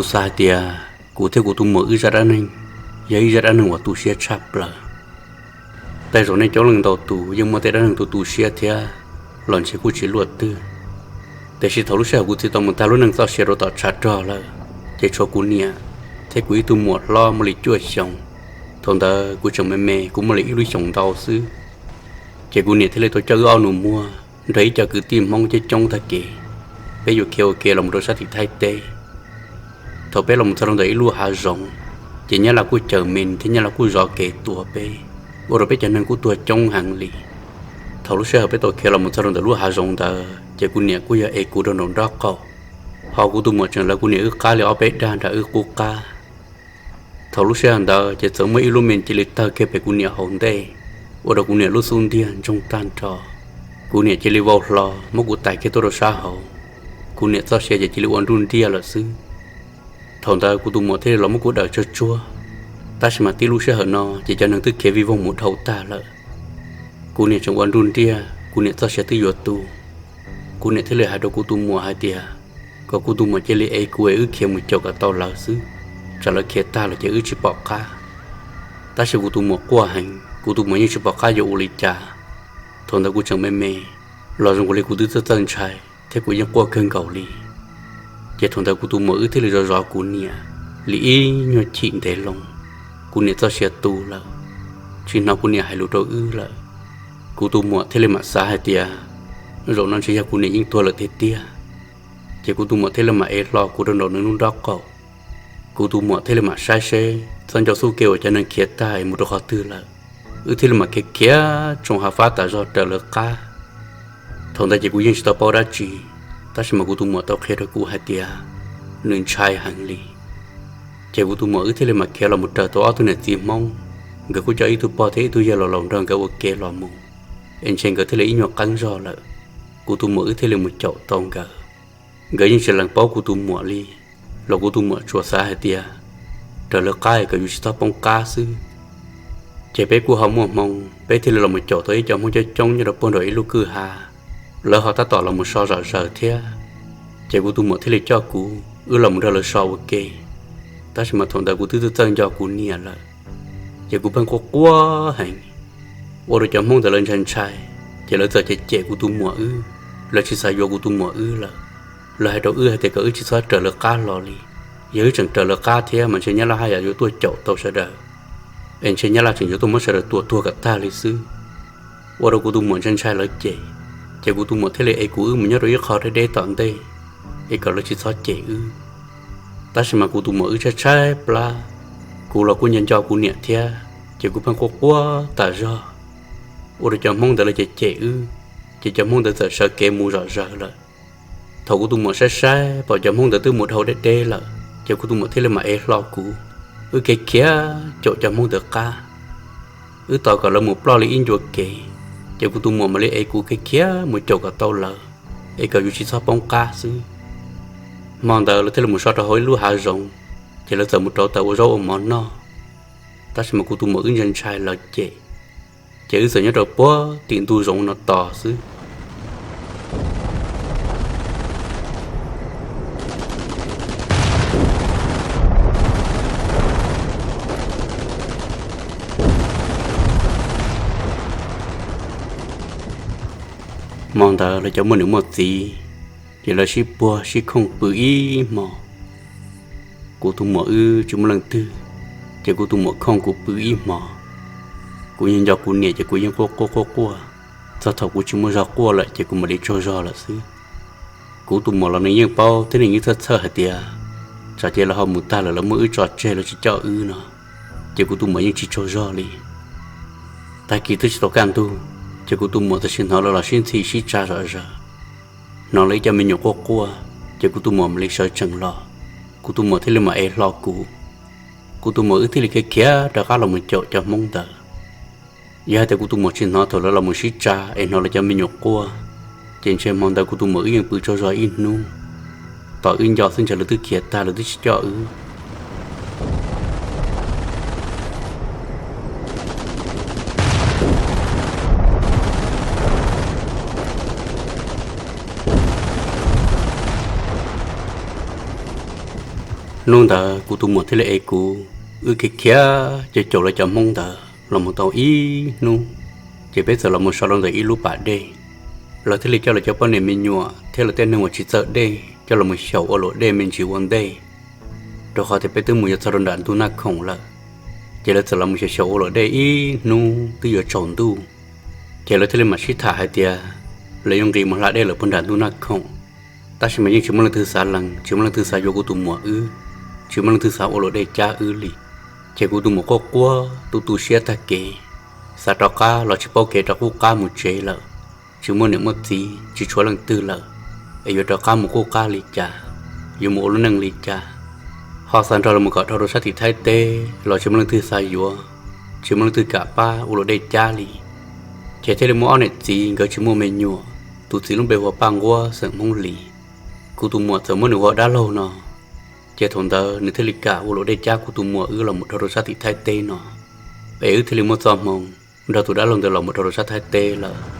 Kuv xav hais tias kuv thiab kuv tus muam wb zaj dab neeg yog ib zaj dab neeg uas tu siab tshaj plaws. Tej zaum nej coob leej ntau tus yeej muaj tej dab neeg tu tu siab thiab los ntshe kuj tsis luaj twg. Tiam sis thaum lub sij hawm kuv txiv tau mus tag lub neej txoj sia rau tom tshav rog lawm, ces tshuav kuv niam thiab kuv ib tug muam hlob muaj li cuaj xyoos. Thaum ntawd kuv tseem me me, kuv muaj li ib lub xyoos ntau xwb. Ces kuv niam thiaj li tau coj wb ob nus muag nrog ib co kwv tij Hmoob coob coob tag kev, peb yuav khiav ua ke los mus rau sab tim Thaib teb. Thaum peb los mus txog rau ntawm ib lub hav zoov, ces Nyab Laj kuj cawm me thiab Nyab Laj kuj zov kev tua peb, ua rau peb cov neeg kuj tuag coob heev li. Thaum lub sij hawm peb tau khiav los mus txog rau ntawm lub hav zoov ntawd ces kuv niam kuj yog ev kuv rau nraum nraub qaum, ho kuv tus muam tseem lawv kuv niam wb qab li ob peb dag nram wb qub qab. Thaum lub sij hawm ntawd ces txawm muaj ib lub me cia li tawg kiag pem kuv niam hauv ntej, ua rau kuv niam lub xub ntiag ntsoog tag nrho. Kuv niam cia li vau hlo muab kuv tais kiag tuaj rau sab hauv, kuv niam txoj sia ces cia li ua nruj ntiaj lawm xwb. Thaum ntawd kuv tus muam thiaj li los muab kuv daws tsuag tsuag, tab sis mas tib lub sij hawm no ces cov neeg twb khiav vij voog mus dhau tag lawm. Kuv niam tseem ua nruj ntiaj, kuv niam txoj sia twb yuav tu. Kuv niam thiaj li hais rau kuv tus muam hais tias kom kuv tus muam cia li ev kuv es wb khiav mus caum kom tau lawv xwb, tsam lawv khiav tag lawm ces wb tsis pom qab. Tab sis kuv tus muam quaj heev, kuv tus muam yeej tsis pom qab yuav ua li cas. Thaum ntawd kuv tseem me me, los zoo li kuv twb txawj txawj ntshai thiab kuv yeej quaj kawg nkaus li. Ces thaum ntawd kuv tus muam wb thiaj li zov zov kuv niam li ib nyuag chim ntev loo. Kuv niam txoj sia tu lawm, tsis hnov kuv niam hais lus rau wb lawm. Kuv tus muam thiaj li mam xav hais tias zaum no ntshe yog kuv niam yeej tuag lawm tiag tiag. Ces kuv tus muam thiaj li mam ev hlo kuv rau nraum nws lub nraub qaum. Kuv tus muam thiaj li mam saib seb txoj ncauj xub ke uas cov neeg khiav tag mus rau qhov twg lawm. Wb thiaj li mam khiav khiav tsoo hav fab tas zog raws lawv qab. Thaum ntawd ces kuv yeej tsis tau paub dab tsi, tab sis mas kuv tus muam tau qhia rau kuv hais tias nws ntshai heev li. Ces kuv tus muam wb thiaj li mam khiav los mus raws tau ob tug niam txiv Hmoob, nkawd kuj coj ib tug pog thiab ib tug yawg laus laus nrog nkawd ua ke los mus, es ntshe nkawd thiaj li ib nyuag qeeb zog lawm. Kuv tus muam wb thiaj li mus caum tau nkawd. Nkawd yeej tsis lees paub kuv tus muam li, los kuv tus muam tsuas xav hais tias raws lawv qab es kom yus tsis txhob poob qab xwb. Ces peb kuj ho muaj hmoo, peb thiaj li los mus caum tau ib co Hmoob coob coob nyob rau puag nraum ib lub kwj ha, lawv ho tab tom los mus so zom zaws thiab. Ces kuv tus muam thiaj li coj kuv wb los mus nrog lawv so ua ke. Tab sis mas thaum ntawd kuv twb txawj txawj nco kuv niam lawm, ces kuv pheej quaj quaj heev, ua rau cov Hmoob ntawd lawv ntshai ntshai, ces lawv txawm cem cem kuv tus muam wb, lawv tsis xav yuav kuv tus muam wb lawm. Lawv hais rau wb hais tias kom wb tsis txhob raws lawv qab hlo li, yog wb tseem raws lawv qab thiab mas ntshe Nyab Laj haj yam yuav tuaj caum tau sawv daws, es ntshe Nyab Laj tseem yuav tuaj muab sawv daws tua tuag kom tag li xwb. Ua rau kuv tus muam ntshai ntshai lawv cem, ces kuv tus muam thiaj li ev kuv wb mus nyob rau ib qho deb deb tom ntej, es kom lawv tsis txhob cem wb. Tab sis mas kuv tus muam wb tshaib tshaib plab, kuv los kuj nco nco kuv niam thiab, ces kuv pheej quaj quaj tas zog, ua rau cov Hmoob ntawd lawv cem cem wb, ces cov Hmoob ntawd txawm sawv kev mus zom zaws lawm. Thaum kuv tus muam saib saib pom cov Hmoob ntawd twb mus dhau deb deb lawm, ces kuv tus muam thiaj li mam ev hlo kuv, wb khiav khiav caum cov Hmoob ntawd qab. Wb tos kom lawv mus ploj li ib ncua kev, ces kuv tus muam mam li ev kuv khiav khiav mus caum kom tau lawv, es kom yus tsis txhob poob qab xwb. Hmo ntawd lawv thiaj li mus so rau hauv ib lub hav zoov, ces lawv txawm mus rauv taws ua zaub ua mov noj. Tab sis mas kuv tus muam wb ntshai ntshai lawv cem, ces wb txawm nyob rau puag tim ntug zoov no tos xwb. Hmo ntawd lawv cov muaj niam muaj txiv, ces lawv sib puag sib khooj pw ib hmo. Kuv tus muam wb tsis muaj leej twg, ces kuv tus muam khooj kuv pw ib hmo. Kuv yeej nco kuv niam ces kuv yeej quaj quaj quaj quaj, txog thaum kuv tsis muaj zog quaj lawm ces kuv mam li tsaug zog lawm xwb. Kuv tus muam los nws yeej paub thiab nws yeej txhawj txhawj hais tias tsam ces lawv ho mus tag lawm lawv muab wb tso tseg lawv tsis coj wb no, ces kuv tus muam yeej tsis tsaug zog li. Tag kis twb tsis tau kaj ntug, ces kuv tus muam tam sim hnov lawv los sib ntxhi sib tsa zom zaws. Hnov lawv ib co me nyuam quaj quaj, ces kuv tus muam mam li sawv tsees los, kuv tus muam thiaj li mam ev hlo kuv. Kuv tus muam wb thiaj li khiav khiav rov qab los mus caum cov Hmoob ntawd. Yog hais tias kuv tus muam tsis hnov thaum lawv los mus sib tsa es hnov lawv cov me nyuam quaj, ces ntshe hmo ntawd kuv tus muam wb yeej pw tsaug zog ib hnub. Tos wb nco xwb ntshe lawv twb khiav tag lawv twb tsis coj wb. Hnub ntawd kuv tus muam thiaj li ev kuv, wb khiav khiav caum caum lawv cov Hmoob ntawd los mus tau ib hnub, ces peb txawm los mus so rau ntawm ib lub pas dej. Lawv thiaj li coj lawv cov poj niam me nyuam thiab lawv tej neeg uas tsis txawj dej coj los mus xyaum ua luam dej me ntsis ua ntej, rau qhov tias peb twb mus yuav txog rau nram ntug Naj Khoom lawm. Ces lawv txawm los mus xyaum xyaum ua luam dej ib hnub twb yuav tsaus ntuj, ces lawv thiaj li mam sib tham hais tias lawv yuav nqis mus hla dej lawm puag nram ntug Naj Khoom. Tab sis mas yeej tsis muaj leej twg xav lees, tsis muaj leej twg xav yuav kuv tus muam wb, tsis muaj leej twg xav ua luam dej cab wb li. Ces kuv tus muam quaj quaj tu tu siab tag kev, xav rov qab los tsis paub kev rov qub qab mus tsev lawm. Tsis muaj niam muaj txiv, tsis tshuav leej twg lawm, es yuav rov qab mus qub qab li cas, yuav mus ua lub neej li cas. Ho xav nrog los mus kom dhau rau sab tim Thaib teb los tsis muaj leej twg xav yuav, tsis muaj leej twg kam pab ua luam dej cab li. Ces thiaj li muaj ob niam txiv nkawd tsis muaj me nyuam, tus txiv lub npe hu ua Paj Nquab xeem Hmoob Lis. Kuv tus muam txawm muab nws hu ua Dab Laug no. Ces thaum ntawd nws thiaj li kam ua luam dej cab kuv tus muam wb los mus dhau rau sab tim Thaib teb no. Es wb thiaj li muaj txoj hmoo nrog tus dab laug ntawd los mus dhau rau sab Thaib teb lawm.